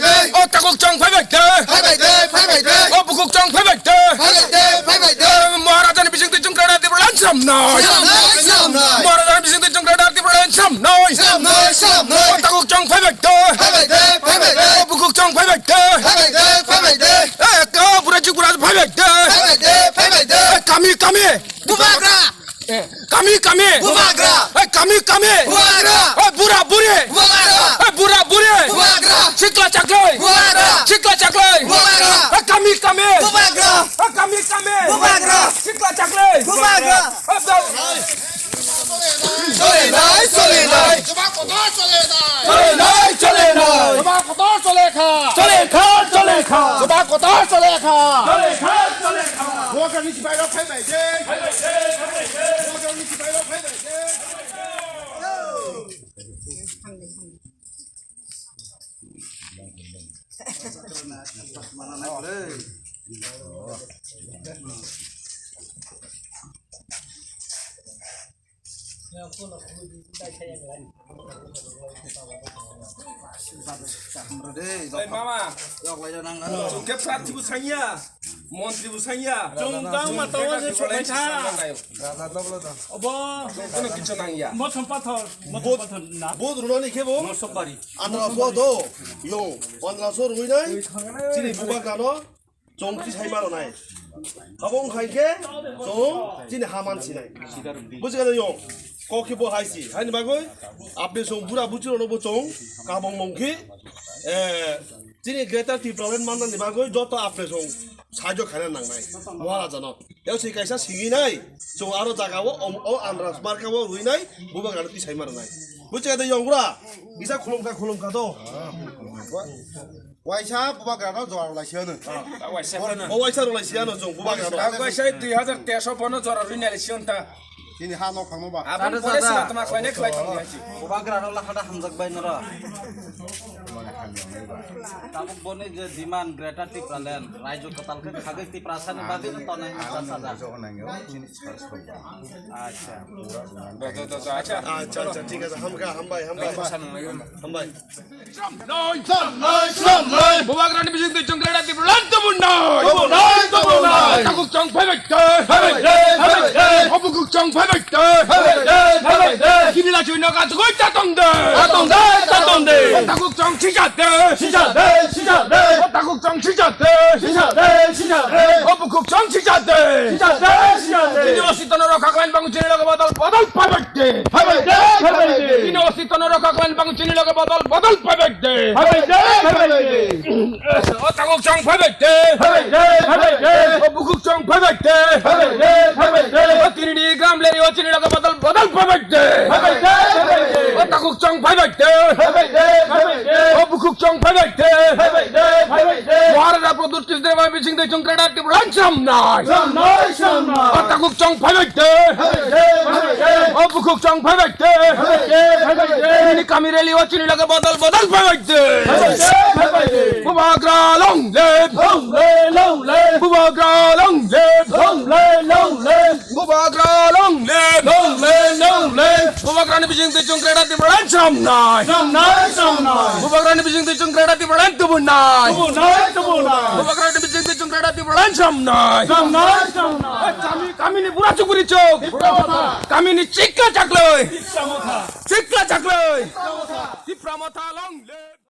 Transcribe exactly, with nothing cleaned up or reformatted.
bai de. O takhuk chong phai bai de. Phai bai de, phai bai de. O bukhuk chong phai bai de. Phai bai de, phai bai de. Maharajani bisingtwi chwng kwrak Tripura line swnamnai. Swnamnai, swnamnai. Maharajani bisingtwi chwng kwrak Tripura line swnamnai. Swnamnai, swnamnai. O takhuk chong phai bai de. Phai bai de, phai bai de. O bukhuk chong phai bai de. Phai bai de, phai bai de. Eh, o bura chuk bura phai bai de. Phai bai de, phai bai de. Eh, kami, kami. Bubagra. Kami, kami. Bubagra. Eh, kami, kami. Bubagra. Eh, bura, buri. Bubagra. Eh, bura, buri. Bubagra. Sikla chaklai. Bubagra. Sikla chaklai. Bubagra. Eh, kami, kami. Bubagra. Eh, kami, kami. Bubagra. Sikla chaklai. Bubagra. Eh, da- Chole nai, chole nai. Chuba kotor chole nai. Chole nai, chole nai. Chuba kotor chole kha. Chole kha, chole kha. Chuba kotor chole kha. Chole kha, chole kha. Bubagrani sipairok phai bai de. Phai bai de, phai bai de. Bubagrani sipairok phai bai de. Ei, mama. Chwng khe prarthi bo sanya, montri bo sanya. Chwng tang ma tong se sobai tha. Obo. Kono kichu nangya. Mothom pathor, mothom pathor na. Bud runani khe bo. Mosok bari. Andra so do. Yo, andra so rui nai. Chini bubagrano. Chwng chi sai mano nai. Abo wng khai khe chwng chini ha man sinai. Buji gana yo. Kok khe bo hai si. Haini bagwi apni chwng bura buchi rokno bo chwng kabong mong khe, eh, chini Greater Tipraland manna ni bagwi joto apni chwng sahajyo khaina nangnai. Maharaja no. Yau si kaisa singi nai. Chwng aro jaga o, o, o andra marka o rui nai. Bubagrano twi sai mano nai. Buchika de yongra. Isa khulumkha khulumkha do. Waisa bubagra no jora lai siya no. Waisa phano. O waisa rok lai siya no jong bubagra no. Waisa dui hazar teso phano jora rwina lai siya ta. Chini ha nok phangma ba. Abang pore sima tama khlai ne khlai tong ya chi. Bubagra no lakhada hamjak bai noro. Tabuk boni je demand Greater Tipraland, raijo kwtal khe khagwi Tiprasa ni bagwi no tonai ni chasa da. Acha. Acha, acha, thik ase, hamkha, hambai, hambai. Hambai. Bubagrani bising twi chwng Greater Tipraland tubunai. Tubunai, tubunai. Takhuk chwng phaibai de. Phaibai de, phaibai de. Obukhuk chwng phaibai de. Phaibai de, phaibai de. Kini la chwino ka chugoi chatong de. Chatong de, chatong de. Takhuk chwng sijak de. Sijak de, sijak de. Takhuk chwng sijak de. Sijak de, sijak de. Obukhuk chwng sijak de. Sijak de, sijak de. Kini ositono rokha khlaini bagwi chini loge bodol, bodol phaibai de. Phaibai de, phaibai de. Kini ositono rokha khlaini bagwi chini loge bodol, bodol phaibai de. Phaibai de, phaibai de. O takhuk chwng phaibai de. Phaibai de, phaibai de. O bukhuk chwng phaibai de. Phaibai de, phaibai de. O tini ni gram leri o chini loge bodol, bodol phaibai de. Phaibai de, phaibai de. O takhuk chwng phaibai de. Phaibai de, phaibai de. O bukhuk chwng phaibai de. Phaibai de, phaibai de. Maharaj Pradyut Tisdeva bising twi chwng Greater Tipraland samnai. Samnai, samnai. O takhuk chwng phaibai de. Phaibai de, phaibai de. O bukhuk chwng phaibai de. Phaibai de, phaibai de. Ini kami rally o chini loge bodol, bodol phaibai de. Phaibai de, phaibai de. Bubagra long live. Long live, long live. Bubagra long live. Long live, long live. Bubagra long live. Long live, long live. Bubagrani bising twi chwng Greater Tipraland samnai. Samnai, samnai. Bubagrani bising twi chwng Greater Tipraland tubunai. Tubunai, tubunai. Bubagrani bising twi chwng Greater Tipraland samnai. Samnai, samnai. Kami, kamini bura chukuri chuk. Tipra motha. Kamini chikla chakloi. Tipra motha. Chikla chakloi. Tipra motha. Tipra motha long live.